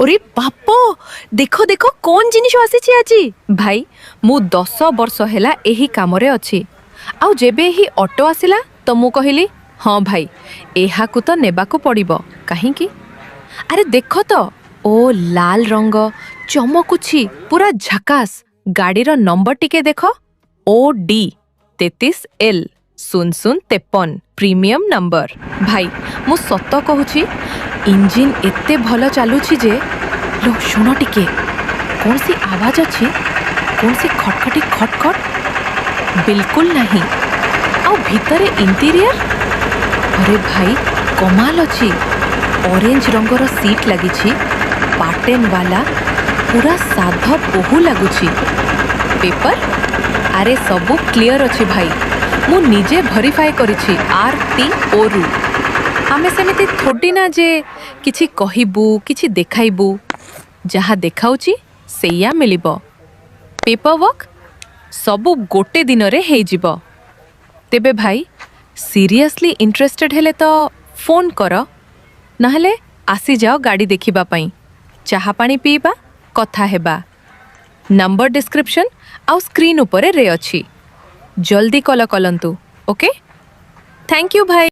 ଓରେ ବାପ, ଦେଖ ଦେଖ, କଣ ଜିନିଷ ଆସିଛି ଆଜି! ଭାଇ, ମୁଁ 10 ବର୍ଷ ହେଲା ଏହି କାମରେ ଅଛି ଆଉ ଯେବେ ଏହି ଅଟୋ ଆସିଲା ତ ମୁଁ କହିଲି, ହଁ ଭାଇ, ଏହାକୁ ତ ନେବାକୁ ପଡ଼ିବ। କାହିଁକି? ଆରେ ଦେଖ ତ, ଓ ଲାଲ ରଙ୍ଗ ଚମକୁଛି, ପୁରା ଝକାସ। ଗାଡ଼ିର ନମ୍ବର ଟିକେ ଦେଖ, OD 33 L 0053, premium number. ଭାଇ, ମୁଁ ସତ କହୁଛି, ଇଞ୍ଜିନ୍ ଏତେ ଭଲ ଚାଲୁଛି ଯେ, ଲୋ ଶୁଣ ଟିକେ, କୌଣସି ଆୱାଜ ଅଛି? କୌଣସି ଖଟଖଟି, ଖଟ ଖଟ ବିଲକୁଲ ନାହିଁ। ଆଉ ଭିତରେ ଇଣ୍ଟେରିୟର, ଆରେ ଭାଇ, କମାଲ ଅଛି। ଅରେଞ୍ଜ ରଙ୍ଗର ସିଟ୍ ଲାଗିଛି, ପାଟେନ୍ ବାଲା, ପୁରା ସାଧ ବୋହୁ ଲାଗୁଛି। ପେପର? ଆରେ ସବୁ କ୍ଲିୟର ଅଛି ଭାଇ, ମୁଁ ନିଜେ ଭେରିଫାଏ କରିଛି ଆର୍ ଟି ଓରୁ। ଆମେ ସେମିତି ଥୋଡ଼ି ନା ଯେ କିଛି କହିବୁ, କିଛି ଦେଖାଇବୁ। ଯାହା ଦେଖାଉଛି ସେଇଆ ମିଳିବ। ପେପର ୱାର୍କ ସବୁ ଗୋଟେ ଦିନରେ ହେଇଯିବ। ତେବେ ଭାଇ, ସିରିୟସଲି ଇଣ୍ଟରେଷ୍ଟେଡ୍ ହେଲେ ତ ଫୋନ୍ କର, ନହେଲେ ଆସିଯାଅ ଗାଡ଼ି ଦେଖିବା ପାଇଁ। ଚାହା ପାଣି ପିଇବା, କଥା ହେବା। ନମ୍ବର ଡିସ୍କ୍ରିପ୍ସନ୍ ଆଉ ସ୍କ୍ରିନ୍ ଉପରେ ରେ ଅଛି। ଜଲ୍ଦି କଲ୍ କରନ୍ତୁ। ଓକେ, thank you ଭାଇ।